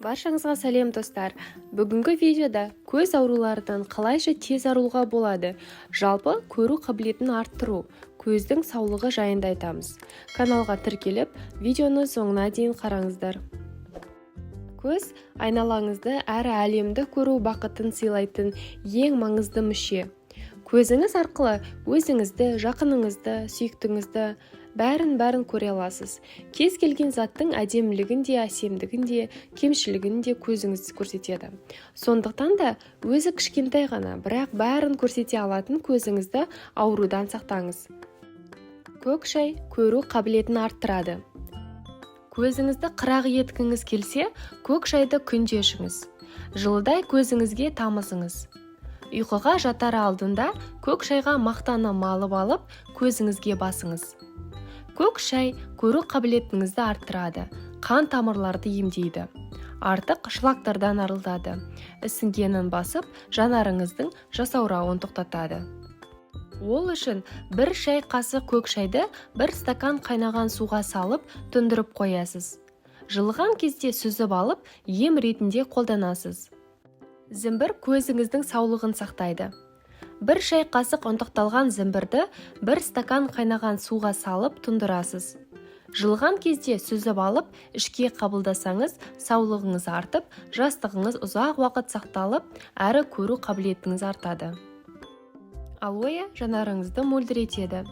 Баршаңызға сәлем, достар! Бүгінгі видеода көз ауруларынан қалайша тез арылуға болады, жалпы көру қабілетін арттыру, көздің саулығы жайында айтамыз. Каналға тіркеліп, видеоны соңына дейін қараңыздар. Көз – айналаңызды әрі әлемді көру бақытын сыйлайтын ең маңызды мүше. Көзіңіз арқылы өзіңізді, жақыныңызды, сүйіктіңізді, бәрін-бәрін көре аласыз. Кез келген заттың әдемілігін де, әсемдігін де, кемшілігін де көзіңіз көрсетеді. Сондықтан да өзі кішкентай ғана, бірақ бәрін көрсете алатын көзіңізді аурудан сақтаңыз. Көк шай көру қабілетін арттырады. Көзіңізді қырағы еткіңіз келсе, көк шайды күнде ішіңіз. Жылыдай көзіңізге тамызыңыз. Ұйқыға жатар алдында көк шайға мақтаны малып алып, көзіңізге басыңыз. Көк шай көру қабілетіңізді арттырады, қан тамырларды емдейді, артық шлактардан арылтады, ісінгенін басып, жанарыңыздың жасаурауын тоқтатады. Ол үшін 1 шай қасық көк шайды 1 стакан қайнаған суға салып, тұндырып қоясыз. Жылыған кезде сүзіп алып, ем ретінде қолданасыз. Зімбір көзіңіздің саулығын сақтайды. 1 шай қасық ұнтақталған зімбірді 1 стакан қайнаған суға салып тұндырасыз. Жылыған кезде сүзіп алып, ішке қабылдасаңыз, саулығыңыз артып, жастығыңыз ұзақ уақыт сақталып, әрі көру қабілетіңіз артады. Алоэ жанарыңызды мөлдіретеді.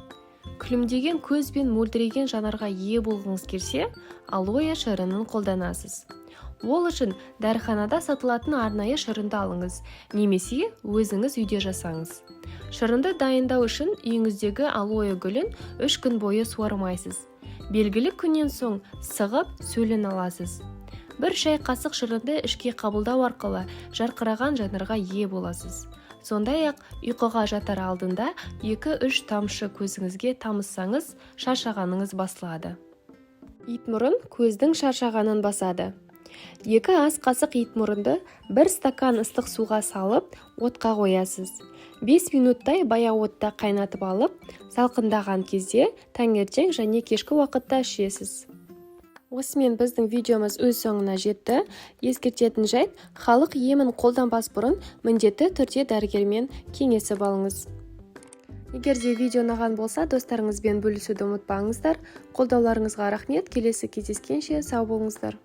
Күлімдеген көз бен мөлдіреген жанарға ие болғыңыз келсе, алоэ шырынын қолданасыз. Ол үшін дәріханада сатылатын арнайы шырынды алыңыз немесе өзіңіз үйде жасаңыз. Шырынды дайындау үшін үйіңіздегі алоэ гүлін 3 күн бойы суармайсыз. Белгілі күннен соң сығып, сөлін аласыз. 1 шай қасық шырынды ішке қабылдау арқылы жарқыраған жанарға ие боласыз. Сондай-ақ ұйқыға жатар алдында 2-3 тамшы көзіңізге тамызсаңыз, шаршағаныңыз басылады. Итмұрын көздің шаршағанын басады. 2 ас қасық итмұрынды 1 стакан ыстық суға салып, отқа қоясыз. 5 минуттай баяу отта қайнатып алып, салқындаған кезде таңертең және кешкі уақытта ішесіз. Осымен біздің видеомыз өз соңына жетті. Ескертетін жайт: халық емін қолданбас бұрын міндетті түрде дәрігермен кеңесіп алыңыз. Егер де видео ұнаған болса, достарыңызбен бөлісуді ұмытпаңыздар. Қолдауларыңызға рахмет. Келесі кездескенше сау болыңыздар.